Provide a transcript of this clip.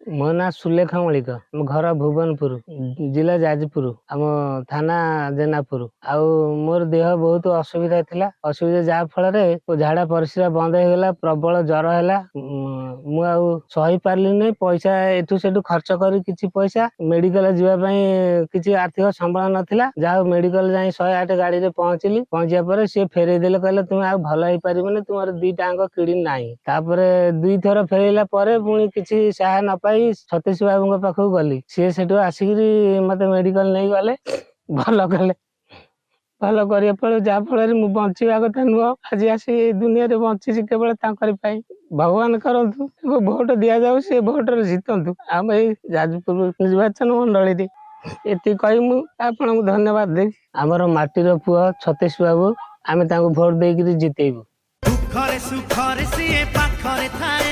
ମୋ ନାଁ ସୁଲେଖା ମଳିକ। ଆମ ଘର ଭୁବନପୁର, ଜିଲ୍ଲା ଯାଜପୁର, ଆମ ଥାନା ଜେନାପୁର। ଆଉ ମୋର ଦେହ ବହୁତ ଅସୁବିଧା ଥିଲା। ଅସୁବିଧା ଯାହା ଫଳରେ ଝାଡା ପରିସ୍ରା ବନ୍ଦ ହେଇଗଲା, ପ୍ରବଳ ଜ୍ୱର ହେଲା। ମୁଁ ଆଉ ସହି ପାରିଲିନି। ପଇସା ଏଠୁ ସେଠୁ ଖର୍ଚ୍ଚ କରି କିଛି ପଇସା ମେଡିକାଲ ଯିବା ପାଇଁ କିଛି ଆର୍ଥିକ ସମ୍ବଳ ନଥିଲା। ଯାହା ହଉ ମେଡିକାଲ ଯାଇ 108 ଗାଡିରେ ପହଞ୍ଚିଲି। ପହଞ୍ଚିବା ପରେ ସିଏ ଫେରେଇ ଦେଲେ, କହିଲେ ତୁମେ ଆଉ ଭଲ ହେଇପାରିବନି, ତୁମର ଦିଟା ଯାକ କିଡନୀ ନାହିଁ। ତାପରେ ଦୁଇଥର ଫେରେଇଲା ପରେ ପୁଣି କିଛି ସାହା ନ ପାଇ ସତୀଶ ବାବୁଙ୍କ ପାଖକୁ ଗଲି। ସିଏ ସେଠୁ ଆସିକିରି ମତେ ମେଡିକାଲ ନେଇଗଲେ, ଭଲ କଲେ। ଭଲ କରିବା ଫଳରେ ଯାହା ଫଳରେ ମୁଁ ବଞ୍ଚିବା କଥା ନୁହଁ, ଆଜି ଆସି ଏ ଦୁନିଆରେ ବଞ୍ଚିଛି କେବଳ ତାଙ୍କରି ପାଇଁ। ଭଗବାନ କରନ୍ତୁ ତାଙ୍କୁ ଭୋଟ ଦିଆଯାଉ, ସେ ଭୋଟରେ ଜିତନ୍ତୁ ଆମ ଏଇ ଯାଜପୁର ନିର୍ବାଚନ ମଣ୍ଡଳୀରେ। ଏତିକି କହି ମୁଁ ଆପଣଙ୍କୁ ଧନ୍ୟବାଦ ଦେବି। ଆମର ମାଟିର ପୁଅ ସତୀଶ ବାବୁ, ଆମେ ତାଙ୍କୁ ଭୋଟ ଦେଇକିରି ଜିତେଇବୁ। ଦୁଃଖରେ ସୁଖରେ ସିଏ ପାଖରେ ଥାଏ।